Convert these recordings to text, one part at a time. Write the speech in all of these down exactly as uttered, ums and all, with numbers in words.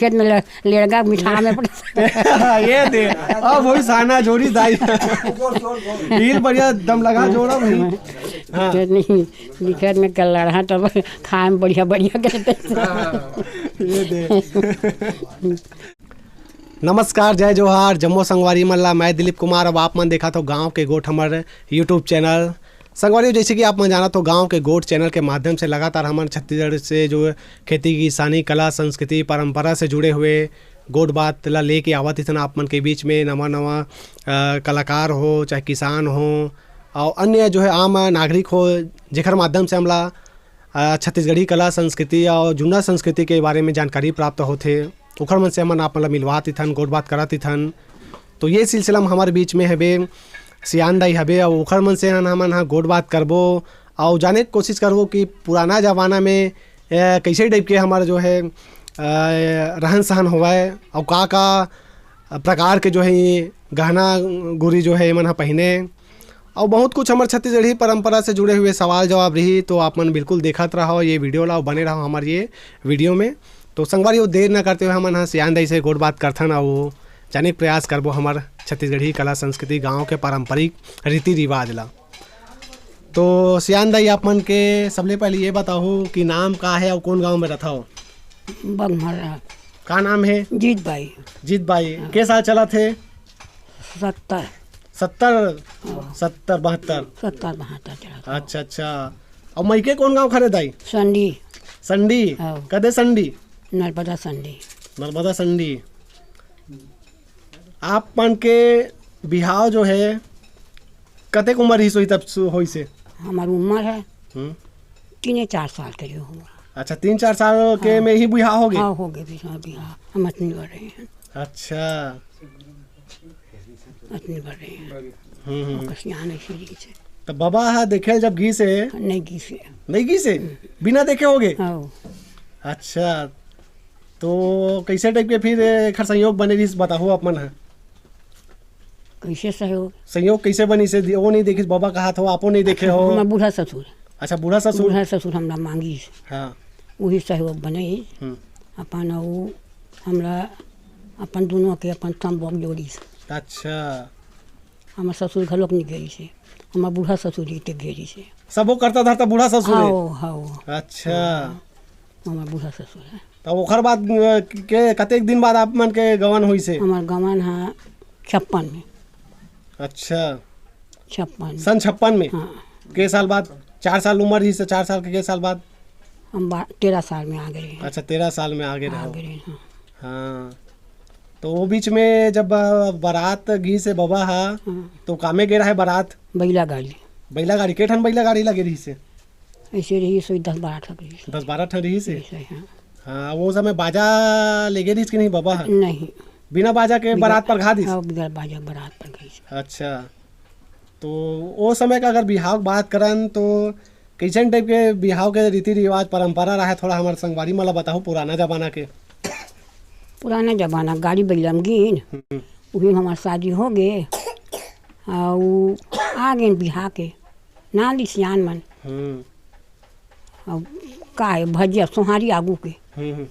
खेत में ले-, लेड़गा मिठा में पड़- ये दे, अब वही साना जोड़ी दाई। हील बढ़िया दम लगा जोड़ा भाई। हाँ। खेत नहीं, खेत में कल लड़ा तब खाए में बढ़िया बढ़िया करते। हाँ, ये दे। नमस्कार, जय जोहार, जम्मो संगवारी मन ला। मैं दिलीप कुमार। अब आप मन देखत हो गाँव के गोठ हमर YouTube चैनल। संगवारी, जैसे कि आप मन जानत हो, गाँव के गोठ चैनल के माध्यम से लगातार हमन छत्तीसगढ़ से जो खेती किसानी, कला, संस्कृति, परंपरा से जुड़े हुए गोठ बात ला लेके आवत हन आप मन के बीच में। नवा नवा, अ, कलाकार हो, चाहे किसान हो, और अन्य जो है आम नागरिक हो, जेकर माध्यम से हमला, अ, छत्तीसगढ़ी कला, संस्कृति और जुन्ना संस्कृति के बारे में जानकारी प्राप्त होथे, ओखर मन से हमन आप मन ला मिलवात हन, गोठ बात करत हन। तो ये सिलसिला में हमारे बीच में हबे सियान दाई हबे, और ओखर मन से हन हमन हा गोठ बात करबो और जाने के कोशिश करबो कि पुराना जमाना में, अ, कैसे टाइप के हमार जो है, अ, रहन सहन होवय और का का प्रकार के जो है ये गहना गुरी जो है एमन ह पहिने, और बहुत कुछ हमर छत्तीसगढ़ी परंपरा से जुड़े हुए सवाल जवाब रही। तो आप मन बिल्कुल देखत रहो ये वीडियो ला, बने रहो हमर ये वीडियो में। तो संगवारी हो, देर न करते हुए हमन ह सियान दाई से गोठ बात करथन, और जाने के प्रयास करबो हमर छत्तीसगढ़ी कला संस्कृति, गाँव के पारंपरिक रीति रिवाज ला। तो सियान दाई, आप मन के सबले पहले ये बताओ कि नाम का है और कौन गांव में रहता हो? बघमरा। का नाम है? जीत बाई। जीत बाई। हाँ। के साल चला थे? सत्तर। सत्तर? हाँ। सत्तर बहत्तर। सत्तर बहत्तर चला था। अच्छा, अच्छा। और मइके कौन गांव खरे दाई? संडी। संडी? हाँ। कदे संडी? नर्मदा संडी। नर्मदा संडी। आप मन के बिहाव जो है, कतेक उम्र रहिस होही तब सु-, होइस हे? हमार उम्र है हम्म। तीन चार साल के लिए होगा। अच्छा, तीन चार साल के हाँ। में ही बिहाव हो गए? हाँ, हो गए बिहाव, बिहाव। हम अतनी बढ़ रहे हैं। अच्छा। अतनी बढ़ रहे हैं। हम्म, हम्म। ओकर सियान ऐसे रहिस हे। तो बाबा हा देखे जब गीस हे? नहीं गीस हे। नहीं गीस हे? हम्म। बिना देखे हो गए? हाँ। अच्छा, तो कैसे टाइप के फिर एखर संयोग बने रहिस, बताहू आप मन ह? कैसे सहयोग? संयोग कैसे बनिस हे? वो नहीं देखिस, बाबा कहात हो, आपो नहीं देखे हो। हमर बूढ़ा ससुर। अच्छा, बूढ़ा ससुर। बूढ़ा ससुर हमरा मांगिस। हाँ। वही सहयोग बने। हम्म। अपन अउ हमरा अपन दोनों के अपन संभोग जोड़िस। अच्छा। हमर ससुर घलोक नहीं गे रहिस हे। हमर बूढ़ा ससुर जी ते गे रहिस हे। सबो करता धरता बूढ़ा ससुर हे? हाओ, हाओ। अच्छा। हाँ, हमर बूढ़ा ससुर हे। तब ओखर बाद, अ, के कतेक दिन बाद आप मन के गवन होइस हे? हमर गवन ह छप्पन में। अच्छा। छप्पन में। सन छप्पन में? हाँ। के साल बाद? चार साल उम्र रहिस हे, चार साल के, के साल बाद? हम बा-, तेरह साल में आ गए हैं। अच्छा, तेरह साल में आ गए आ रहो। गए हैं, हाँ। हाँ। तो वो बीच में जब, अ, बारात गीस हे बाबा हा, हाँ। तो कामे गे रहे बारात? बैला गाड़ी। बैला गाड़ी, के ठन बैला गाड़ी लगे रहिस हे? ऐसे रहिस हे, दस बारह ठन रहिस हे। दस बारह ठन रहिस हे? ऐसे, हाँ। हाँ, वो समय बाजा लेगे रहिस कि नहीं बाबा हा? नहीं। बिना बाजा के बिना बारात परघा दिस? हाँ, बिना बाजा बारात परघा दिस। अच्छा। तो ओ समय का अगर बिहाव के बात करन, तो कइसन टाइप के बिहाव के रीति रिवाज, परंपरा रहे, थोड़ा हमर संगवारी मन ला बताहू, पुराना जमाना के। पुराना जमाना, गाड़ी बइला में गीन, हम्म। उही में हमर शादी हो गे, अउ आ गेन बिहा के, नान ली सियान मन। हम्म। अब का हे, भजिया, सोहारी आगू के। हम्म, हम्म।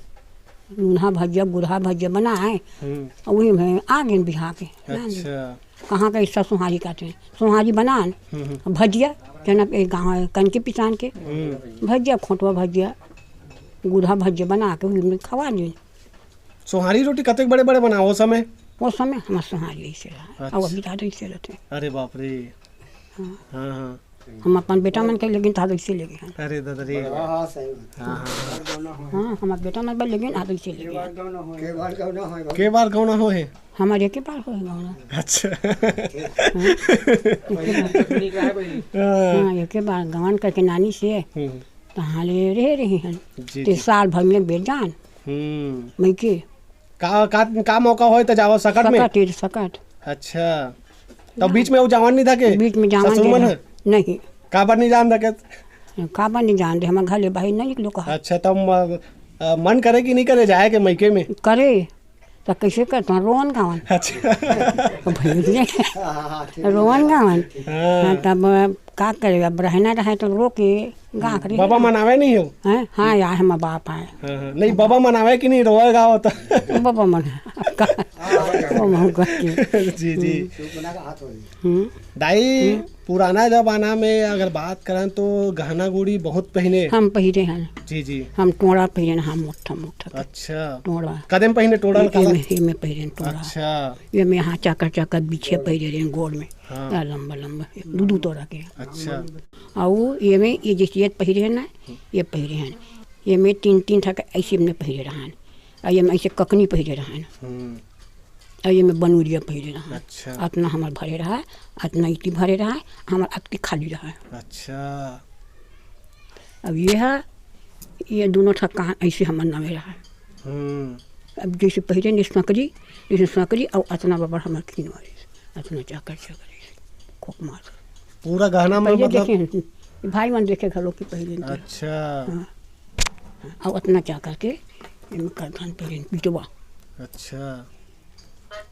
नूनहा भजिया, गुरहा भजिया बनाए, हम्म। अउ उही में आ गेन बिहा के। अच्छा। कहाँ का ऐसा सोहारी काटे? सोहारी बनान, हम्म, हम्म। भजिया, चना, ए, गाँव, कनके पिसान के, हम्म। भजिया, खोटवा भजिया, गुरहा भजिया बना के उही में खवा दिन। सोहारी रोटी कतेक बड़े-बड़े बनाओ ओ समय? ओ समय हमर सोहारी ऐसे रहा। अच्छा। अउ अभी ज्यादा ऐसे रहथे। अरे बाप रे। हाँ। हाँ, हाँ। हम अपन बेटा मन के लेगिन, त अइसे लेगे हन। अरे दादा रे। हाँ, हाँ, सही बात। हाँ, हाँ। हाँ, हमर बेटा मन बर लेगिन, त अइसे लेगे हन। के बार गौना होए? के बार गौना होए? हमर एके बार होए गौना। अच्छा। हाँ, एके बार। हाँ, एके बार गवन करके नानी से, हम्म। तहाँ ले रहे रही हन। जी, ते जी। साल भर में बेर जान। हम्म। मइके। का, का, का मौका होए त जावा सकट में? सकट, ये सकट। अच्छा। तब बीच में वो जावन नहीं था के? बीच में जावन ससुर नहीं मन था। है? नहीं। काबर नहीं जान था के? काबर नहीं जान दे, हमर घर ले बाहर नहीं निकलो कहा। अच्छा, तब म-, अ, मन करे कि नहीं करे जाए के मइके में? करे, त कैसे करता? रोवन गावन। अच्छा। तो भैया जी, रोवन गावन। हाँ। हाँ, तब का करे, अब रहना रहे तो रो के गा करे। बबा मन आवे नहीं हो? हैं? हाँ, आए, हमर बाप आए। हाँ, हाँ। नहीं, बबा मन आवे कि नहीं, रोए गाओ तो? बबा मन, अब का, वो महू करके। जी, जी। हम्म। दाई, पुराना जमाना में अगर बात करन तो गहना गुड़ी बहुत पहिने। हम पहिरे हन। जी, जी। हम टोड़ा पहिरे हन, हाँ, मोटा, मोटा। अच्छा। टोड़ा। कदे में पहिने टोड़ा ये, काला? ये में, ये में पहिरे हन टोड़ा। अच्छा। ये में हाँ, चाकर, चाकर बिछे पहिरे रहे गोड़ में। हाँ। या लंबा, लंबा, दू, दू टोड़ा के। अच्छा। अउ ये में, ये जैसे ये पहिरे हन ना, ये पहिरे हन। ये में तीन, तीन ठा के ऐसे में पहिरे रहन। अउ ये में ऐसे ककनी पहिरे रहन। हम्म। अउ ये में बनूरिया पहिरे रहन। अच्छा। अतना हमर भरे रहा, अतना इति भरे रहा, हमर अतकी खाली रहा। अच्छा। अब ये है, ये दोनों ठा कान ऐसे हमर नवे रहा। हम्म। अब जैसे पहिरे ने सकरी, जैसे सकरी, अउ अतना बबर हमर किनवारी, अतना चाकर चाकर, खूब मार। पूरा गहना में पहिले मतलब देखे हैं, भाई मन देखे घलो कि पहिले देखे। अच्छा। हाँ। अउ अतना चाकर के एमे करधन पहिरे पिटवा। अच्छा।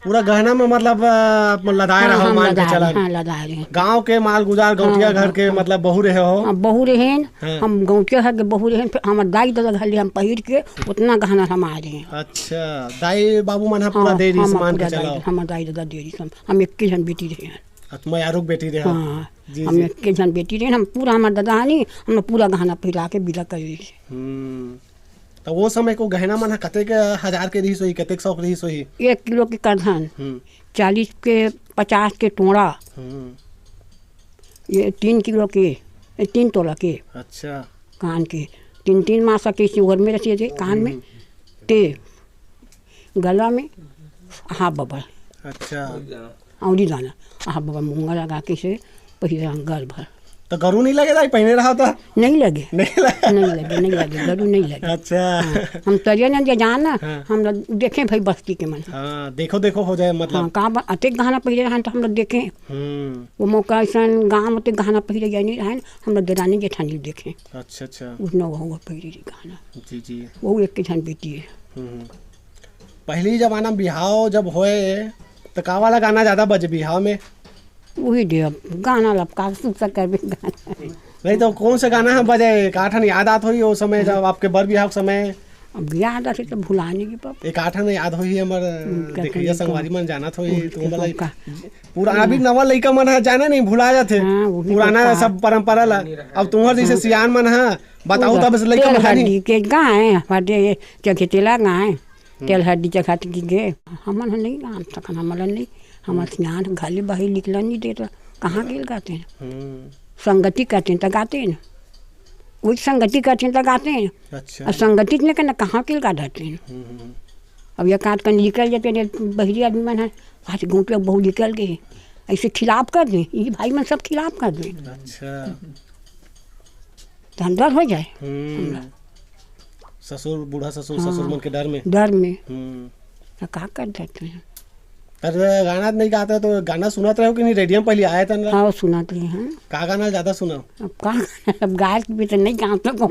पूरा गहना में मतलब, अ, अपन लदाए हाँ, रहो, हम मान के लदाए चलन। हाँ, लदाए रहे। गाँव के माल गुजार, गौटिया हाँ, घर हाँ, के हाँ। मतलब बहू रहे हो? हाँ, बहू रहेन। हाँ। हम गौटिया घर के बहू रहेन, फिर हमर दाई ददा घर ले हम पहिर के उतना गहना हम आए रहे। अच्छा, दाई बाबू मन ह पूरा हाँ, दे रहिस, हम मान के पूरा दाई, चलाओ। हमर दाई ददा दे रहिस, हम, हम एक्के झन बेटी रहेन। अच्छा, मयारू के बेटी रहे हो? हाँ, जी, हम जी। एक्के झन बेटी रहेन, हम पूरा हमर ददा हनी, हम पूरा गहना पहिरा के बिदा करे रहिस। हम्म। त वो समय को गहना मन ह कतेक हजार के रिहिस होही, कतेक सौ के रिहिस होही? एक किलो के करधन, हम्म। चालीस के, पचास के टोड़ा, हम्म। ये तीन किलो के, ये तीन तोला के। अच्छा। कान के, तीन, तीन मासा के सिंगोर में रहिथे कान में, हम्म। ते गला में, हाँ बबल। अच्छा। औरी दाना, हाँ बबल मूंगा लगा के से पहिरा गल भर। त गरू नहीं लगे दाई, पहिने रहा त? नहीं लगे। नहीं लगे? नहीं लगे, नहीं लगे, गरू नहीं लगे। अच्छा। हाँ, हम तरिया न जे जान ना, हाँ। हम लोग देखे भाई बस्ती के मन। हाँ, देखो, देखो हो जाए मतलब। हाँ, का बा-, अतेक गहना पहिरे रहन त हम लोग देखे। हम्म। वो मौका ऐसन गाँव में ते गहना पहिरे जाए नहीं रहन, हम लोग देरानी जेठानी देखे। अच्छा, अच्छा। उसने वो हुआ पहिरे रही गहना। जी, जी। वो एक के झन बेटी है। हम्म। पहली जमाना में बिहाव जब होए, त का वाला गाना ज्यादा बजे बिहाव में? वही दे, अब गाना लब का सुनता करबे गाना। नहीं तो कौन सा गाना हम बजे, एक आठन याद आत होई ओ समय जब आपके बर बिहाव के समय? अब याद आथे तो भुलाने की बात। एक आठन याद होई हमर हम्म, देखिए संगवारी मन जानत होई, उनके तो वाला का? पूरा अभी नवा लइका मन ह जाने नहीं, भुला जाथे। हाँ, वही तो पुराना का। सब परंपरा ला। अब तुम्हर जैसे सियान मन ह बताओ तब से लइका तेल मन ह नहीं। हड्डी के गाय, हड्डी चघे तेला गाय। तेल हड्डी चघात की गे, हमन ह नहीं गान सकन, हमन ल नहीं, हमर सियान घाली बाही निकलन नहीं देत, कहाँ गेल गाते हैं? हम्म। संगति कहते हैं तो गाते हैं, वही संगति कहते हैं तो गाते हैं। अच्छा। और संगति ने कहना कहाँ गेल गा देते हैं? हम्म, हम्म। अब ये काट कर निकल जाते हैं, बहरी आदमी मन है, आज गाँव के बहुत निकल गए, ऐसे खिलाफ कर दे, ये भाई मन सब खिलाफ कर दे। अच्छा। तो हम डर हो जाए हम्म। हमरा। ससुर, बूढ़ा ससुर, हाँ। ससुर मन के डर में। डर में। हम्म। तो का कर देते हैं? अरे गाना नहीं गाते तो गाना सुनत रहो कि नहीं? रेडियो में पहले आया था ना। हाँ, सुनत रहे हैं। का गाना ज्यादा सुना? अब का, अब गाय भी तो नहीं गान सको।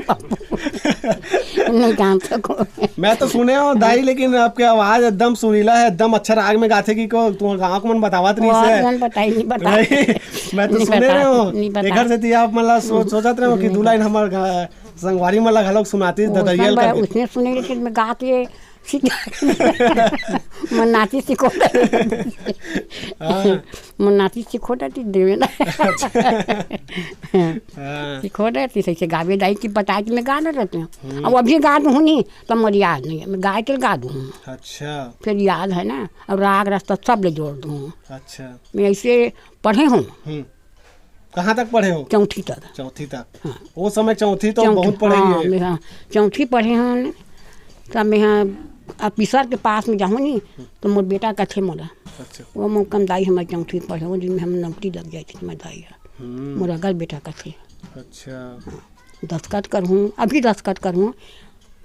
नहीं गान सको। मैं तो सुने हूँ दाई, लेकिन आपके आवाज एकदम सुरीला है, एकदम अच्छा राग में गाथे कि को तुम्हारे गाँव को मन बतावत नहीं वो से। मन बताई नहीं बता। नहीं, मैं तो नहीं सुने बता, रहे हूँ। नहीं बता। एकर सेती आप मन ला सो-, सोचत रहे हो कि नहीं दू बता। लाइन हमर गा-, संगवारी मन ला घलोक सुनाती वो ददरियल संग करके। उसने सुने लेकिन मैं गा के सीख मन नाची सिखो। हाँ। मन नाची सिखो देती देवे ना। हाँ। सिखो देती सही से गावे दाई की बताई कि मैं गाना रहती हूँ। हम्म। अब अभी गा दूँ नहीं तो मोर याद नहीं है, मैं गा के गा दूँ। अच्छा। फिर याद है ना, और राग रास्ता सब ले जोड़ दूँ। अच्छा। मैं ऐसे पढ़े हूँ। हम्म। कहाँ तक पढ़े हो? चौथी तक। चौथी तक। हाँ। वो समय चौथी तो चौथी, बहुत पढ़े हाँ, ही है। मैं, हाँ, चौथी पढ़े हूँ, तब मैं हाँ, ऑफिसर के पास में जाऊँ नहीं, तो मोर बेटा कथे मोला। अच्छा। वो मौका में दाई हमारे चौथी पढ़े, वो दिन में हम नौकरी लग जाए थी, मैं दाई है। हम्म। मोर अगल बेटा कथे। अच्छा। हाँ, दस्तखत करहूँ, अभी दस्तखत करहूँ,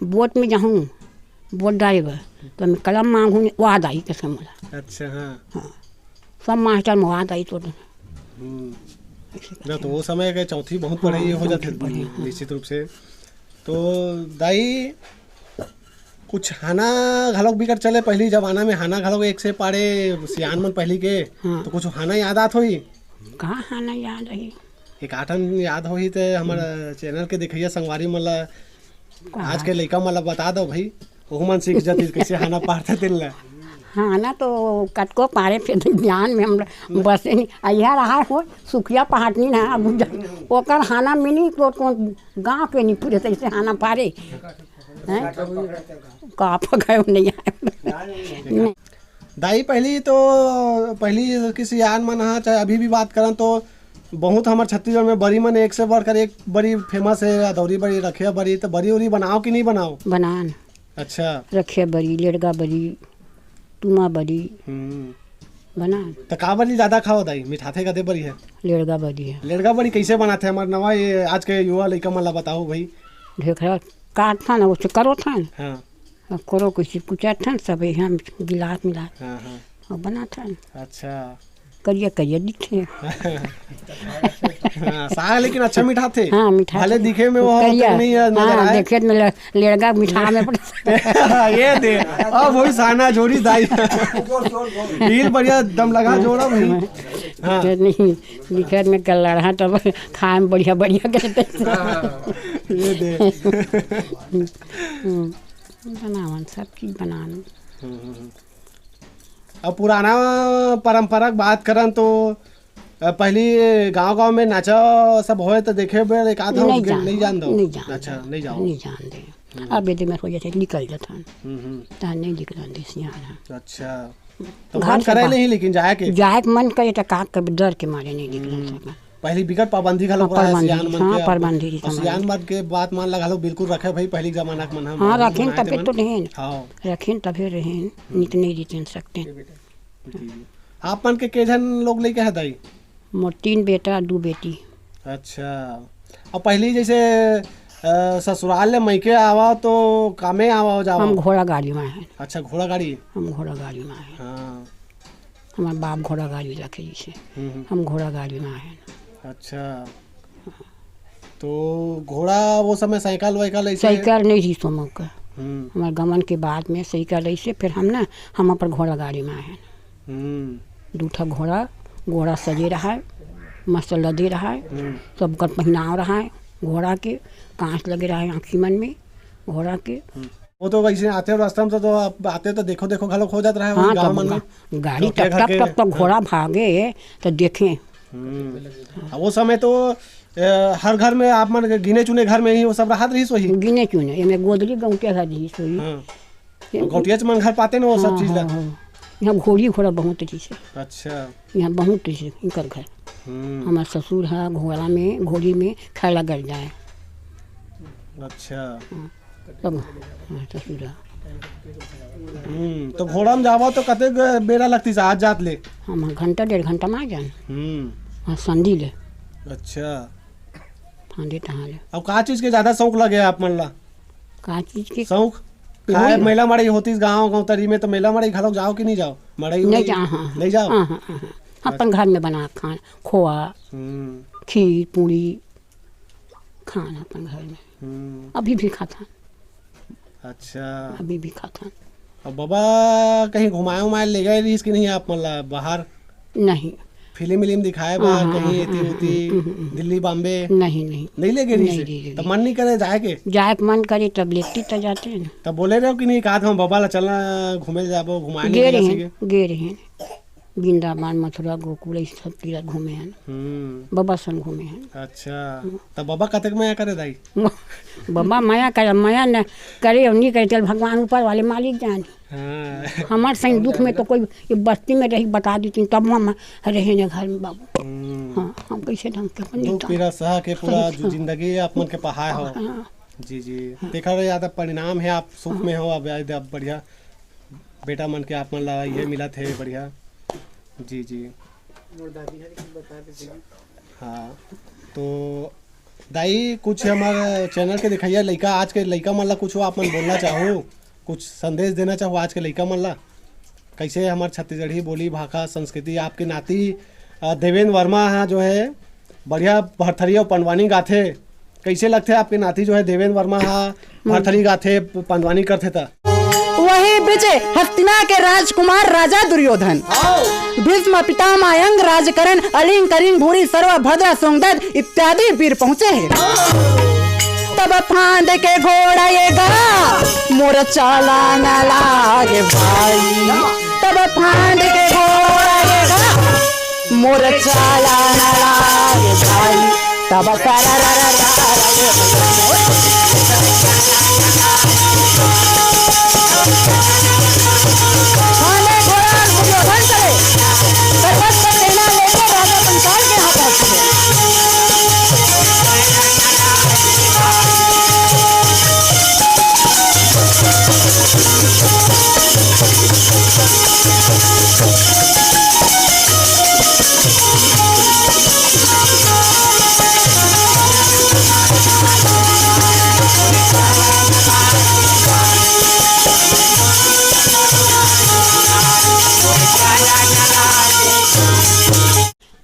वोट में जाहूँ, वोट डारे बर, तो मैं कलम मांगहूँ, वो आ दाई कथे मोला। अच्छा, हाँ। हाँ, सब मास्टर में आ दाई तो। हम्म। ऐसे ना, तो वो समय के चौथी बहुत हाँ, पढ़ाई हो चौथी जाते पढ़ाई, हाँ। निश्चित रूप से। तो दाई, कुछ हाना घलोक बिकट चले पहली जमाना में, हाना घलोक एक से पाड़े सियान मन पहली के, हाँ। तो कुछ हाना याद आत होई? कहाँ हाना याद रही? एक आठन याद होही ते हमर चैनल के देखइया संगवारी मन ला, आज के लइका मन ला बता दो भाई, ओहू मन सीख जतिस कइसे हाना पारथे तेन ला। हाना तो कतको पारे, फेर ध्यान में हम बसे नहीं। अइहा रहा हो सुखिया पहाटनी ना, अब जा-, ओकर हाना मिनी तो कौन गाँव के नहीं पूरे तइसे हाना पारे। हैं? का पकायो नहीं आए। नहीं। दाई, पहली तो, पहली के सियान मन ह, चाहे अभी भी बात करन तो बहुत हमर छत्तीसगढ़ में बरी मन एक से बढ़कर एक बरी फेमस है, अदौरी बरी, रखिया बरी, तो बरी उरी बनाओ कि नहीं बनाओ? बनान। अच्छा। रखिया बरी, लेड़गा बरी, तुमा बरी। हम्म। बनान। तो का बरी ज्यादा खाओ दाई, मिठाथे कदे बरी है? लेड़गा बरी है। लेड़गा बरी कैसे बनाथे? हमार नवा ये आज के युवा लइका मन ला बताओ भाई। ढेखरा काटथन, उसे करोथन। हाँ। अब करो कैसे कुचाथन, सब यहाँ गिलास मिला हाँ, हाँ। और बनाथन। अच्छा। करिया करिया दिखे। हाँ, साग लेकिन अच्छा मिठाथे। हाँ, मिठाथे। भले दिखे में वो करिया। नहीं है, नजर हाँ, आए। देखे में ले-, लेड़गा मिठा में पड़। ये दे, अब वही साना जोड़ी दाई। हील बढ़िया दम लगा जोड़ा भाई। हाँ। दिखे नहीं, दिखे में कलर, हाँ, तब खाए में बढ़िया, बढ़िया करते। ये दे। हम्म, बनावन, सब चीज बनावन। हम्म, हम्म, हम्म। अब पुराना परंपरा के बात करन तो, अ, पहली गांव-गांव में नाचा सब होए तो देखे बर एक आध नहीं गे-, जान, नहीं जान दो? नहीं जान अच्छा, दे, नहीं जाओ। नहीं जान दे। हम्म। अब यदि मैं हो जाते निकल जाता हूँ। हम्म, हम्म। तो नहीं निकलन दे सियान है। अच्छा। तो घर मन से करे बाहर नहीं लेकिन जाए के? जाए के मन करे तो का कर, डर के मारे नहीं निकलन हम्म। सका। पहली बिकट पाबंदी घलो हाँ, रहा है पाबंदी, सियान मन हाँ, के, अब पाबंदी के अब समय। सियान मन के बात मान ला घलो बिल्कुल रखे भाई, पहली के जमाना के मन हम हाँ, बहुत रखेन बनाए थे तबे मन। तो रहेन। हाँ। रखेन तबे रहेन, हम्म। नित नहीं रितेन सकते। जी, जी। आप मन के के झन लोग लइका है दाई? मोर तीन बेटा, दू बेटी। अच्छा। अब पहली जैसे, अ, ससुराल ले मइके आवा तो कामे आवा जावा? हम घोड़ा गाड़ी में हैं। अच्छा, घोड़ा गाड़ी। हम घोड़ा गाड़ी में हैं। हाँ। हमार बाप घोड़ा गाड़ी रखे जैसे। हम्म, हम्म। हम घोड़ा गाड़ी में हैं। अच्छा। तो घोड़ा वो समय साइकिल वाइकिल ऐसे? साइकिल नहीं रही तो मौका। हम्म। हमार गमन के बाद में साइकिल ऐसे, फिर हम ना, हम अपन घोड़ा गाड़ी में आए हैं। हम्म। दू ठा घोड़ा, घोड़ा सजे रहा है, मस्त लदे रहा है, हम्म। सबकर पहनाव रहा है, घोड़ा के कांच लगे रहा है आँखी मन में, घोड़ा के। हम्म। वो तो वैसे आते हो रास्ता में तो, तो आप आते तो देखो, देखो घलो खो जात रहा है हाँ, वही गाँव तब मन में। गा-, गाड़ी तो टप, टप, के टप, टप, हाँ। घोड़ा भागे तो देखें। हम्म। अब वो समय तो, ए, हर घर में आप मन के गिने चुने घर में ही वो सब रहत रहिस होही। गिने चुने, एमे गोदरी गौंटिया घर रहिस होही। हाँ। ये और गौंटिया च मन घर पाते ना वो सब हाँ, चीज ला। हाँ, हाँ। यहाँ घोड़ी घोड़ा बहुत रहिस हे। अच्छा। यहाँ बहुत रहिस हे इनकर घर। हम्म। हमार ससुर हा घोड़ा में, घोड़ी में खैला गड़ जाए। अच्छा। हाँ। तब, हाँ, ससुर हा। हम्म, तो घोड़ा में जावा तो कतेक बेरा लगतिस आज जात ले? हम घंटा डेढ़ घंटा में आ जान। हम्म। हाँ, संधी ले। अच्छा। फांदे तहाँ ले। अब का चीज के ज्यादा शौक लगे आप मन ला? का चीज के? शौक? वही खाए ना। मेला मड़ई होतिस गाँव, गौंतरी में, तो मेला मड़ई घलोक जाओ कि नहीं जाओ? मड़ई नहीं उड़ई? जा, हाँ, हाँ। नहीं जाओ? हाँ, हाँ, हाँ, हाँ। अपन घर में बना खान, खोआ, हम्म। खीर, पूड़ी, खान अपन घर में। हम्म। अभी भी खाथन। अच्छा। अभी भी खाथन। अब बाबा कहीं घुमाए उमाए ले गए रहिस कि नहीं आप मन ला बाहर? नहीं। फिल्म विल्म दिखाए बर हाँ, हाँ, कहीं हाँ, एती हाँ, उती, हम्म, हम्म, हम्म। दिल्ली बॉम्बे? नहीं, नहीं। नहीं ले गए रहिस? नहीं ले गए। तब मन नहीं करे जाए के? जाए के मन करे तब लेती तो जाते हैं ना। तब बोले रहे हो कि नहीं, कहा था हम बाबा ला चलना घूमे जाबो, घुमाए नहीं गे ले जा रहे सके? हैं, गे रहे हैं। वृंदावन, मथुरा, गोकुल, ये सब तीरथ घूमे हैं। हम्म। बाबा संग घूमे हैं। अच्छा, हम्म। तब बाबा कतेक मया करे दाई? बाबा मया करे, मया न करे और नहीं करे, चल भगवान ऊपर वाले मालिक जाने। हाँ। हमार संग दुख में तो कोई, ये बस्ती में रही बता देती, तब हम रहे न घर में बाबू। हम्म। हाँ, हम कैसे ढंग के अपन दुख निपटान। पीड़ा सह के पूरा सही, जो हाँ। जिंदगी आप मन के पहाए हो। हाँ। जी, जी। हाँ। तेखर याद परिणाम है, आप सुख हाँ। में हो, अब याद अब बढ़िया। बेटा मन के आप मन ला ये मिलत हे बढ़िया। जी, जी। मोर दादी हर एक बता देते हैं। हाँ, तो दाई, कुछ हमर चैनल के देखइया लइका, आज के लइका मन ला कुछ आप मन बोलना चाहो, कुछ संदेश देना चाहो आज के लइका मन ला, कैसे हमर छत्तीसगढ़ी बोली, भाखा, संस्कृति, आपके नाती, अ, देवेंद्र वर्मा हा जो है बढ़िया भरथरी अउ पंडवानी गाथे। कैसे लगथे आपके नाती जो है देवेंद्र वर्मा हा भरथरी गाथे, पंडवानी करथे त? वही बीचे हस्तिना के राजकुमार राजा दुर्योधन, भीष्म पितामह अंग राजकरण अलिंग करिंग भूरी सर्व भद्रा सोंगदत्त इत्यादि वीर पहुंचे हे। तब फांद के घोड़ा ये गा मोर चाला न लागे भाई, तब फांद के घोड़ा ये गा मोर चाला न लागे भाई, तब सारा रा रा रा रा रे। फांद के घोड़ा दुर्योधन चले, पर्वत पर सेना लेके राजा कंसाल के यहाँ पहुँच गए।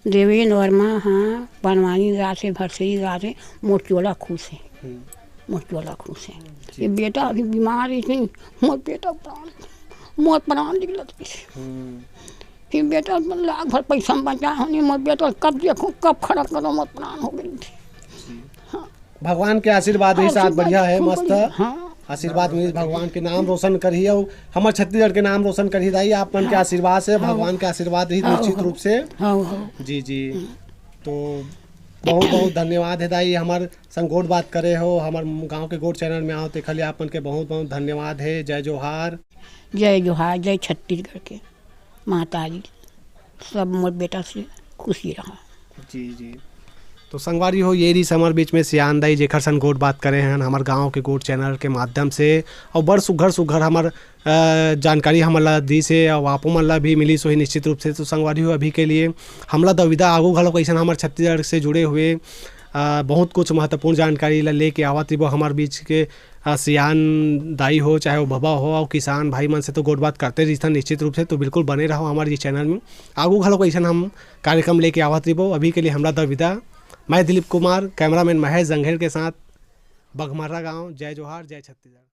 देवेंद्र वर्मा ह बनवारी गाथे, भरसरी गाथे, मोर चोला खुश हे, हम्म। मोर चोला खुश हे। जी। ये बेटा अभी बीमार हे, मोर बेटा प्राण, मोर प्राण निकलत हे। हम्म। फिर बेटा लाख भर पैसा बचा होनी, मोर बेटा कब देखो, कब खड़ा करो, मोर प्राण हो गई। जी। हाँ। भगवान के आशीर्वाद ही और साथ आशीर्वाद बढ़िया है, खूब मस्त बढ़िया, हाँ। आशीर्वाद मिली, भगवान के नाम रोशन करही और हमर छत्तीसगढ़ के नाम रोशन करही दाई, आप मन के हाँ। आशीर्वाद से, हाँ। भगवान के आशीर्वाद रही हाँ, निश्चित हाँ। रूप से। हाँ, हाँ। जी, जी। तो बहुत, बहुत धन्यवाद है दाई, हमर संग गोठ बात करे हो, हमर गांव के गोठ चैनल में आओ, तेखर लिए आप मन के बहुत, बहुत धन्यवाद है। जय जोहार। जय जोहार, जय छत्तीसगढ़ के माता जी, सब मोर बेटा से खुशी रहा। जी, जी। तो संगवारी हो, ये रहिस हमर बीच में सियान दाई, जेखर संग गोठ बात करे हन हमर गांव के गोठ चैनल के माध्यम से, और बड़ सुघर सुघर हमर, अ, जानकारी हमन ला दिस हे, और आपो मन ला भी मिलिस होही निश्चित रूप से। तो संगवारी हो, अभी के लिए हमला दविदा, आगू घलो कइसन हमर छत्तीसगढ़ से जुड़े हुए, अ, बहुत कुछ महत्वपूर्ण जानकारी ला लेके आवत रहिबो हमर बीच के, अ, सियान दाई हो, चाहे वो बबा हो, और किसान भाई मन से तो गोठ बात करते रहिथन निश्चित रूप से। तो बिल्कुल बने रहो हमर ये चैनल में, आगू घलो कइसन हम कार्यक्रम लेके आवत रहिबो। अभी के लिए हमला दविदा, मैं दिलीप कुमार, कैमरामैन महेश जंघेल के साथ बघमर्रा गांव। जय जोहार, जय छत्तीसगढ़।